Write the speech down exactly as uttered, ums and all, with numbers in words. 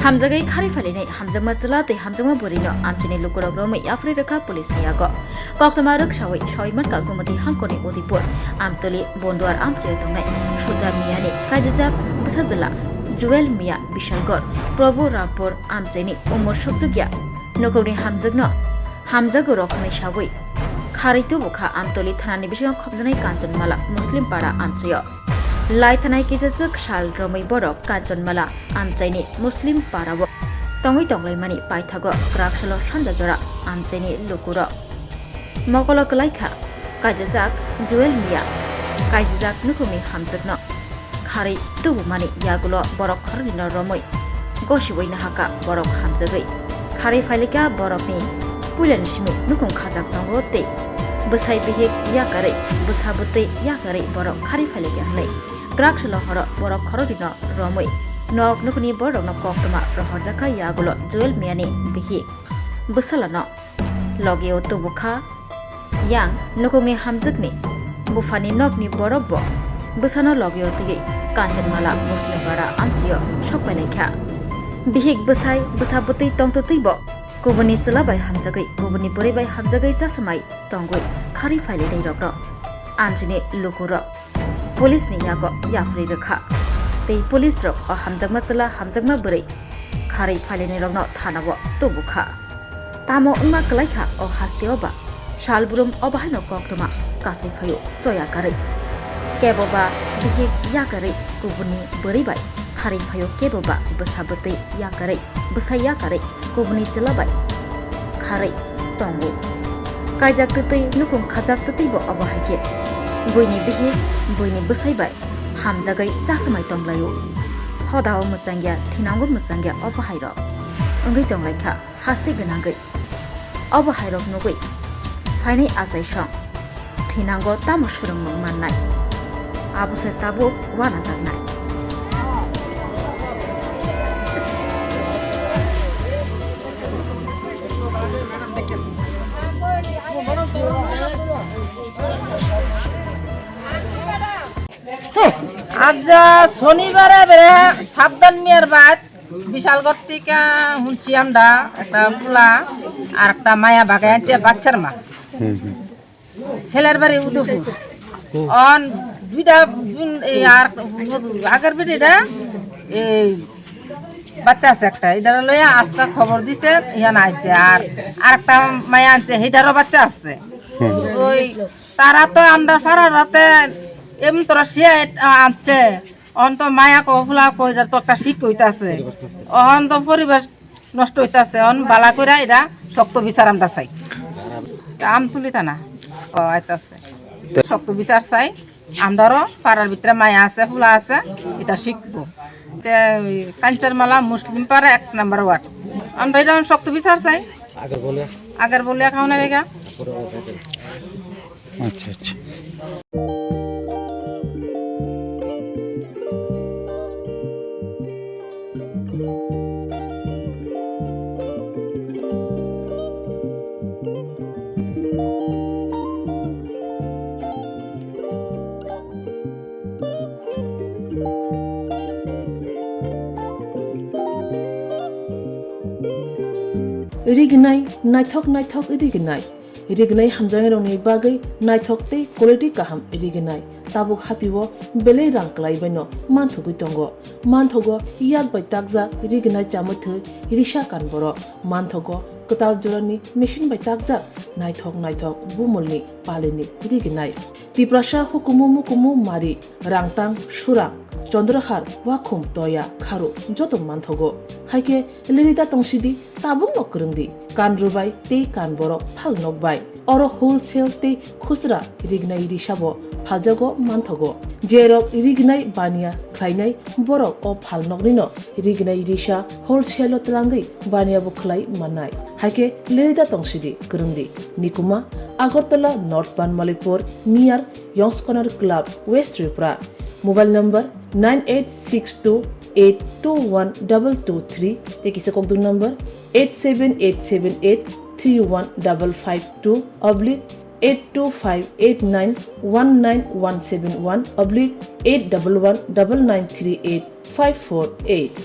Hamjagwi kharwi phailainai hamjakma chwla tei hamjakma bwrwino amchaini lukurok romwi yapharwi rwkha police ni yago. Koktwma rwksawi sawi mankha Gumati hangkorni Udipur, Amtoli, Bonduar amchaio tongnai Suja Miyani kaijajak bwsajwla Jewel Miya Bishalgarh, Prabhu Rampur amchaini umor sukjwkya nukhungni hamjakno hamjago rok hwnwi sawi kharwi tubukha Amtoli thanani bisingo khopjaknai Kanchanmala Muslim Para amchaio. Lai thanai kisaswk sal romwi borok Kanchanmala amchaini Muslim Parao tongwi tonglaimani paithago kwraksalo sanja jora amchaini lukurok mokolo kwlaikha kaijajak Jewel Miya kaijajak nukhungni hamjakno kharwi tubumani yagulo borok khoroknwino romwi gosiwi nahaka borok hamjagwi kharwi phailaikha borokni puilani simi nukhung khajak tongo tei bwsai bihik yakarwi bwsa bwtwi yakarwi borok kharwi phailaikha hwnwi kwraksalo horo borok khoroknwino romwi nok nukhungni borokno koktwma rohorjakha yagulo Jewel Miyani bihik bwsalano logio tubukha. Yang nukhungni hamjakni buphani nokni borok bo bwsano logio twiwi Kanchanmala Muslim Para amchaio sokpailaikha. Bihik bwsai bwsa bwtwi tongtwtwi bo kubuni chwla bai hamjagwi kubuni bwrwi bai hamjagwi chasamai tongwi kharwi phailainairokno amchaini lukurok police ni yago yapharwi rwkha. Tei police rok o hamjakma chwla hamjakma bwrwi kharwi phailainairokno thanao tubukha. Tamo wngma kwlaikha o hasteo ba salbrum obo haino koktwma kasui phaio choya karwi. Kebo ba bihik yakarwi kubuni bwrwi bai kharwi phaio, kebo ba bwsa bwtwi yakarwi bwsa yakarwi kubuni chwla bai kharwi tongo. Kaijak twtwi nukhung khajak twtwi bo obo hai khe buini bihik buini bwsai bai hamjagwi chasamai tonglaio. Hodao mwchangya thinango mwchangya obo hairok wngwi tonglaikha. Haste gwnangwi obo hairok nugwi phainai achaisong thinango tamo swrwngmung mannai, abo se tabuk wanajaknai. আজ শনিবারে বেরে সাবধান মিয়ার বাদ বিশালগড় থেকে শুনছি আমরা একটা পোলা আর একটা মায়া বাগাই আনছে বাচ্চার মা। হুম, হুম। ছেলের বাড়ি উদয়পুর। অন দুইটা দিন এই আর আগের বেটিটা এই বাচ্চা আছে একটা, এটা লইয়া আজকে খবর দিছে, ইয়ান আইছে। আর আরেকটা মায়া আনছে, সেটারও বাচ্চা আছে। হুম। ওই তারা তো আমরা পাড়ার রাতে এমন তোরা শিয়া আনছে, অন তো মায়া কো ফুলা কইরা তো একটা শিক কইতাছে। অহন তো পরিবেশ নষ্ট হইতাছে, অন বালা কইরা এরা শক্ত বিচার আমরা চাই। তা আম তুলি তা না, ও আইতাছে। শক্ত বিচার চাই। আমরাও পাড়ার ভিতরে মায়া আছে, ফুলা আছে, এটা শিখবো। যে ওই কাঞ্চনমালা মুসলিম পাড়া এক নম্বর ওয়ার্ড। আমরা এটা শক্ত বিচার চাই। আগের বলে? আগের বলে এখন লেগা। আচ্ছা, আচ্ছা। Rignai, naithok naithok rignai. Rignai hamjaknairokni bagwi naithok tei quality kaham rignai. Tabuk hatio belai rang kwlaibaino manthogwi tongo. Manthogo yak bai takjak rignai chamwi thwi risa kan borok. Manthogo kwtal jorani machine bai takjak naithok naithok bumulni palini rignai. Tiprasa hukumu mukumu mari, rangtang, surang, chondrohar, wakhum, toya, kharu joto manthogo. Haikhe lirida tongsidi, tabukno kwrwngdi. Kan rwbai tei kan borok phal nokbai. Oro wholesale tei khusra rignai risabo phaljago manthogo. Jerok rignai baniya khlainai borok o phalnoknino rignai risa wholesale-o twlangwi baniyabo khlai mannai. Haikhe lirida tongsidi kwrwngdi. Nikuma, Agartala North Banmalipur, near Yongs Corner Club, West Tripura. Mobile number nine eight six two eight two one double two three tei kisa kokduk number eight seven eight seven eight three one double five two oblique eight two five eight nine one nine one seven one oblique eight double one double nine three eight five four eight.